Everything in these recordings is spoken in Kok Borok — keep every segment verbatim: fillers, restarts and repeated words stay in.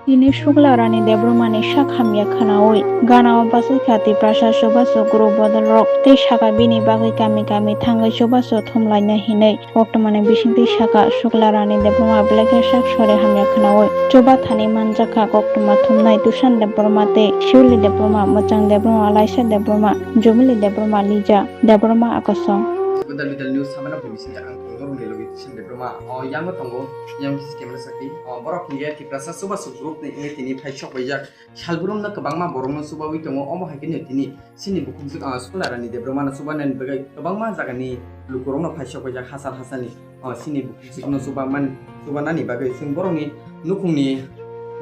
Tini Sukla Rani Debbarma ni sak hamya khwnawi gana o bachai kha Tiprasa chubachu group bodol rok tei saka bini bagwi kami kami thangwi chubachu thum laina hinwi. Koktwma ni bisingtwi saka Sukla Rani Debbarma belai khe sak sori hamya khwnawi chuba thani manjak kha koktwma thumnai Tushan Debbarma tei Shiuli Debbarma, Mwchang Debbarma, Laisa Debbarma, Jumili Debbarma, Lija Debbarma akosong. Godal bidal news samana bo bisingtwi ang tongo rwngwi logi Tushan Debbarma. O yango tongo, yang kisi camera sakti. O borok hingye Tiprasa chubachu group ni hwnwi tini phai sok paijak. Salbrumno kwbangma borokno chubawi tongo, omo hai kheno tini chini bukhukjwk, ah, Sukla Rani Debbarmano chubanani bagwi kwbangma jagani lukurokno phai sok paijak hachal hachalni, ah, chini bukhukjwkno chubaman-, chubanani bagwi chwng borokni nukhungni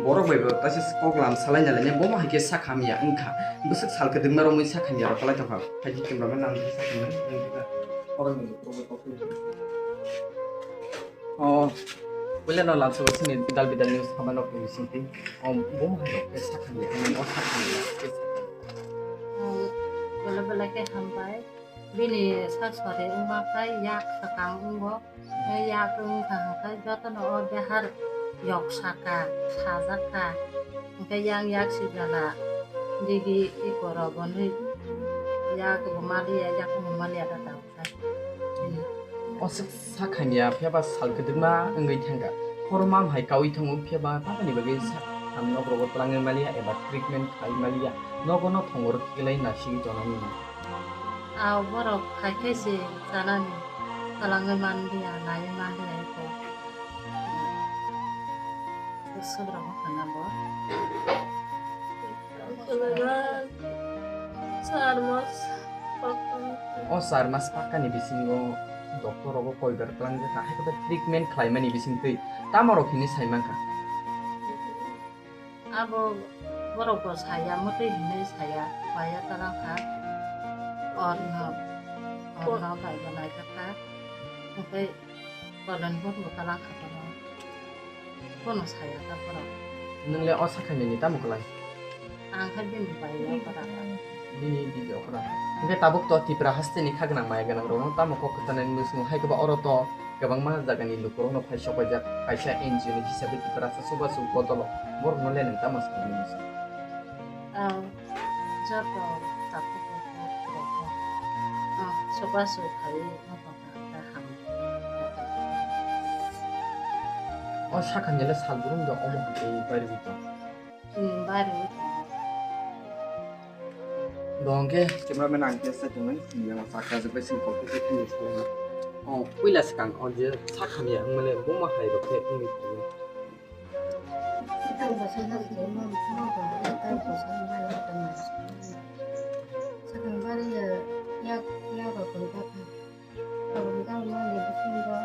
borok bai bo taisa kok lam salaina lainai, bomo hai khe sak hamya wngkha. Bwswk sal kwdwkma romwi sak hamya rok kwlai tongkha. Hai khe cameraman ang khe sak hamya wngkha. O, puila no lamsa bo chini dal bidal news hama nok ni bisingtwi. O, bo hai rok khe sakha ni, o sakha ni. Belai belai khe hambai. Bini sak sari wngma khe yak swkang wngo. Tei yak wngkha hwnkhe jotono o behar yok saka, sajak kha. Hwnkhe yang yak sijala digi iko rok bonwi yak bo maliya, yak bo maliya da tamo. O swk sak hamya, phiya ba sal kwdwkma wngwi thangkha. Khorokma hai kaui thango, phiya ba tamoni bagwi sak ham nok rogo twlangwi maliya eba treatment khai maliya. Nogo no thongor kiklai nasigwi tonani. Aw borok khai khai se chanani twlangwi manliya, naiwi manliya eko. Swk rok wngkha na bo. Kwlaiba char mas pakka. O char mas pakkani bisingo doctor rogo koibar twlangjak kha, hai khe treatment khlaimani bisingtwi tamo rok hwnwi sai mankha? Abo borok bo saya, mwtwi hwnwi saya, saya twlang kha. Orno, orno bai bo naithok kha. Hwnkhe Kolen bo bo twlang kha bono. Bono saya ta borok. Nwng le o sakha nini tamo kwlai? Ang khe bini bai o kwrak. Bini bini o kwrak. Hwnkhe tabuk to Tipra haste ni kha gwnang maya gwnang rok no tamo kok kwchanai nini bising hai khe ba oro to kwbangma jaga ni luku rok no phai sok paijak, kaisa N G O ni hisab bai Tipra sa chubachu bodol o borok no le nwng tamo sakha nini bising? Ang joto tabuk kok kok kok kok. Ah, chubachu khai. O sakha ni le sal brum do omo hai khe bari wi tong. Hmm, bari wi tong. Dong khe cameraman ang khe sai tong nai, yang sakha jagbai sing kok khe thani salai. O puila swkang o je sakha ni ang mane buma hai rok khe wngwi tong. Sakang bari ya, yak, yak rok kong kha. Rok kong kha mani bisingo.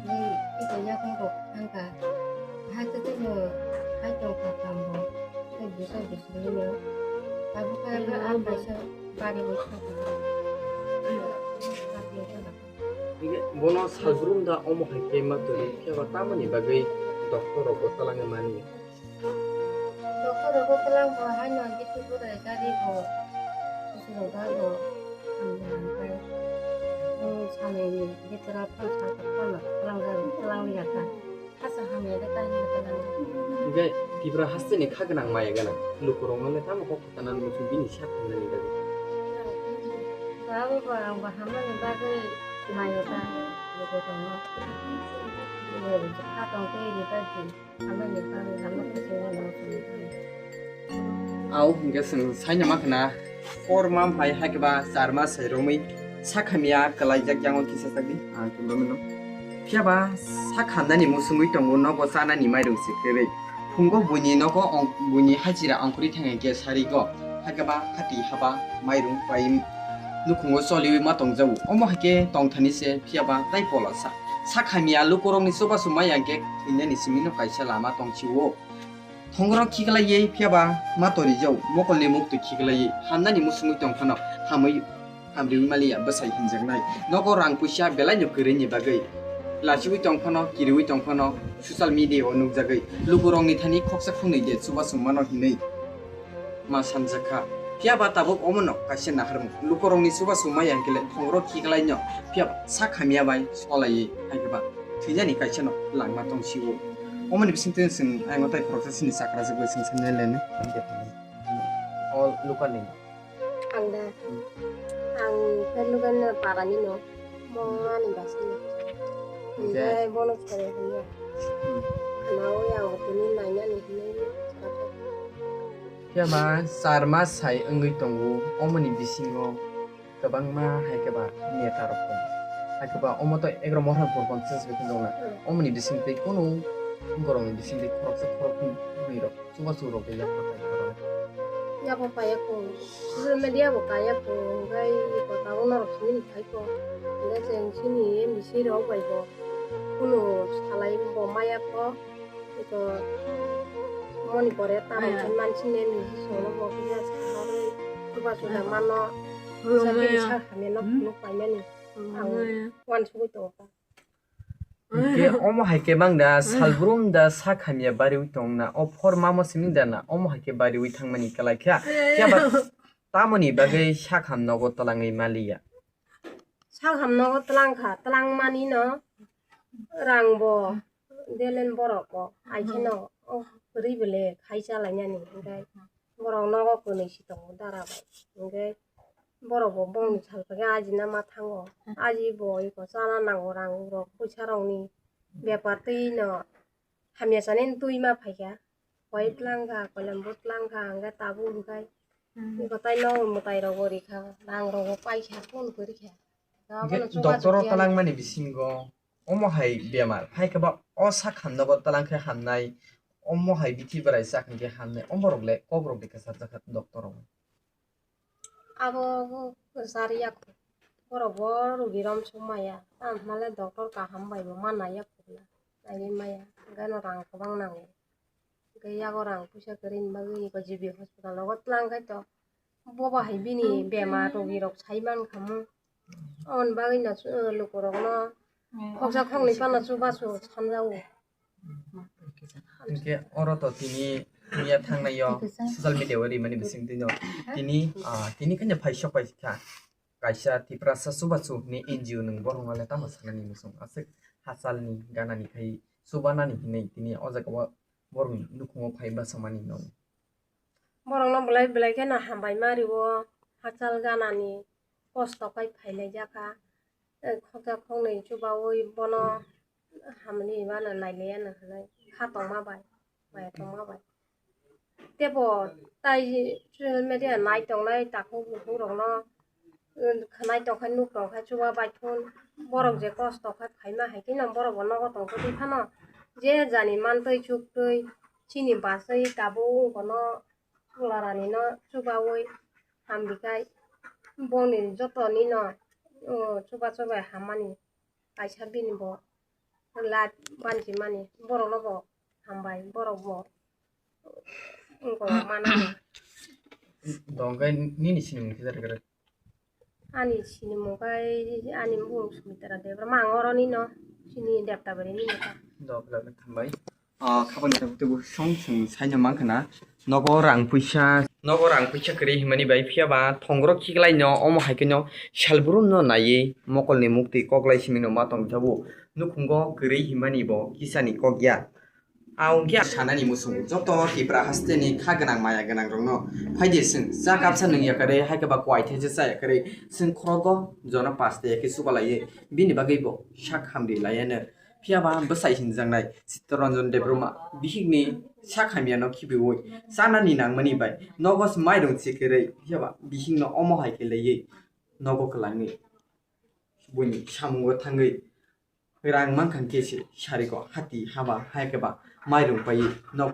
Ni iko yak rok kong kha. Hai khe tei no hai tong kha kambo. Tei bisa bisa ni no. Tabuk khe ang kaisa bari bo kha. Hingke bono salbrum da omo hai khe ma twi rw phiya ba tamoni bagwi doctor rok bo twlangwi mani. Doctor rok bo twlang bo haino bithi bwrwi gari bo kuchuk rok ba bo hamya hwnkhe, bini samung ni bitora phano sakha phano twlang jak twlang ya kha. Hasa hamya de kaisa kalang. Hingke Tipra haste ni kha gwnang maya gwnang lukurok no le tamo kok kwtanani muchung bini sak hwnani bagwi. Babo bo ang bo hamani bagwi maya ta lukurok no. Bini kha tong tei ri bagwi hamani bagwi hamani bagwi. Au hingke chwng saina ma khna. Hor ma phai hai khe ba char ma sai romwi sak hamya kwlai jak yango kisa sak di. Ah, khe ba mino. Phiya ba sak hamnani musungwi tongo nogo chanani mairung se kwrwi. Phungo buini nogo ong-, buini hachira ongkri thang khe sari go. Hai khe ba khati haba mairung pai nukhungo choliwi ma tong jago. Omo hai khe tong thani se phiya ba tai polo sa. Sak hamya lukurokni chubachu ma yang khe thwinani simi no kaisa lama tong si o. Thongoro khiklaiwi phiya ba ma tori jau, mokolni muktwi khiklaiwi hamnani musungwi tong phano hamwi hamriwi maliya bwsai hinjaknai. Nogo rang puisa belaino kwrwini bagwi lachiwi tong phano, kiriwi tong phano social media o nukjagwi lukurokni thani khoksa khungnwi de chubachu mano hinwi ma sanjakha. Phiya ba tabuk omono kaisa naharmung. Lukurokni chubachu ma yang khe le thongoro khiklaino phiya ba sak hamya bai solaiwi hai khe ba thwinani kaisano langma tong si o. Omoni bisingtwi chwng ang tei khoroksa chini chakra jagwi chwng sanai lainai. O lukarni. Ang da. Hmm. Ang khe lukarni parani no. Mo ani basai. Hingke? Hingke bono sari hwnyo. Hmm. Khana o yang tini nainani hinwi. Phiya ba char mas sai wngwi tongo, omoni bisingo kwbangma hai khe ba neta rok tongo. Hai khe ba omo to egaroh Mohranpur constituency bai tongo na. Hmm. Omoni bising tei kunu borokni bising tei khoroksa khoroknwi rok chubachu rok bai yapha pai rok. Yapha pai ya kho. Social media bo kai ya kho. Hingke iko tabuk norok simi ni khai kho. Hingke chwng sini M D C rok bai bo kunu salai bo maya kho. Ito moni pore tamo khe mansi ne ni solo bo khe sa hare tuba suda mano sa khe sa khame no phunuk paimani ang wan sugui tongo ta. Hingke omo hai khe bang da salbrum da sa khamya bariwi tong na o phor mamo simi da na omo hai khe bariwi thangmani kalai kha khe ba tamoni bagwi sa kham nogo twlangwi maliya. Sa kham nogo twlang kha, twlang mani no rang bo delen borok bo aise no o kwrwi bele khai cha lainani, hingke borok nogo kwnwi si tongo dara bai, hingke borok bo bongni sal pai khe ajina ma thango, aji bo iko chana nango rang rok puisa rok ni bepar twi no hamya sani twi ma phai kha. Koi tlang kha, koilam bo tlang kha, hingke tabuk hingke iko tai no mwtai rok bo ri kha, rang rok bo pai kha, phone kwrwi kha. Hingke doctor o twlang mani bisingo omo hai bemar phai khe ba o sak hamna bo twlang khe hamnai, omo hai bithi bwrai chak hingke hamnai, omo rok le kok rok de kwchar jakha doctor rok. Abo kwchar ya kho, borok bo rugi rom suk maya, tamo hwnle doctor kaham bai bo ma nai ya kho na, naiwi maya, hingke no rang kwbang nango. Hingke yago rang puisa kwrwini bagwi iko G B hospital rogo twlang khai to. Bobo hai bini bemar rogi rok sai man kha mo. Aboni bagwi no, eh, luku rok no khoksa khoknwi phano chubachu sanjao. Hingke oro to tini miya thangnai o social media o rimani bising twi no tini, ah, tini kanya phai sok pai kha. Kaisa Tiprasa chubachu ni N G O nwng bohrok no le tamo sanani muchung aswk hachal ni gana ni khai chubanani hinwi tini o jaga o borok ni nukhung o phai bachama ni no. Borok no belai belai kheno hambai ma rio, hachal gana ni kosto khai phai lai jakha, khoksa khoknwi chubaui bono hamni mano nai le ya no hinwi kha tongma bai, maya tongma bai. Tebo tai social media nai tongnai takhuk bukhuk rokno, um, khwnai tongkha nuk tongkha chuba baithun borok je kosto khe phaima hai kheno borok bo nogo tongthoktwi phano je jani mantwi chuktwi chini bachwi tabuk wngkha no chwla rani no chubaui hambikhai bongni joto nino, um, chuba chubai hammani. Kaisa bini bo life banchimani, borokno bo hambai, borok bo wngkok manani. Dongkhe nini sinimung khe jare kare? Ani sinimung khe ani bumung Sumitra Debbarma, ang oroni no sini Deptabari ni nokha. Dok lak hambai. Ah, khabangni tabuk teibo song chwng saino mankha na. Nogo rang puisa. Nogo rang puisa kwrwi himani bai phiya ba thongro khiklai no omo hai kheno salbrum no naiwi mokolni muktwi koklai simi no ma tong thabu. Nukhungo kwrwi himani bo kisani kok ya. A wngkhe sanani muchung joto Tipra hasteni kha gwnang maya gwnang rokno phaidi chwng cha kapsa nung yakarwi hai khe ba kwai thaisa cha yakarwi chwng khorogo jono paste yakhe chubalaiwi bini bagwi bo sak hamri laiano. Phiya ba bwsai hinjaknai Chittaranjan Debbarma bihikni sak hamyano khibiui chanani nangmani bai nogo se mairung chikwrwi, phiya ba bihikno omo hai khe laiwi nogo kwlangwi buini samungo thangwi rang mankha khe se sariko hati haba hai khe ba mairung paiwi nogo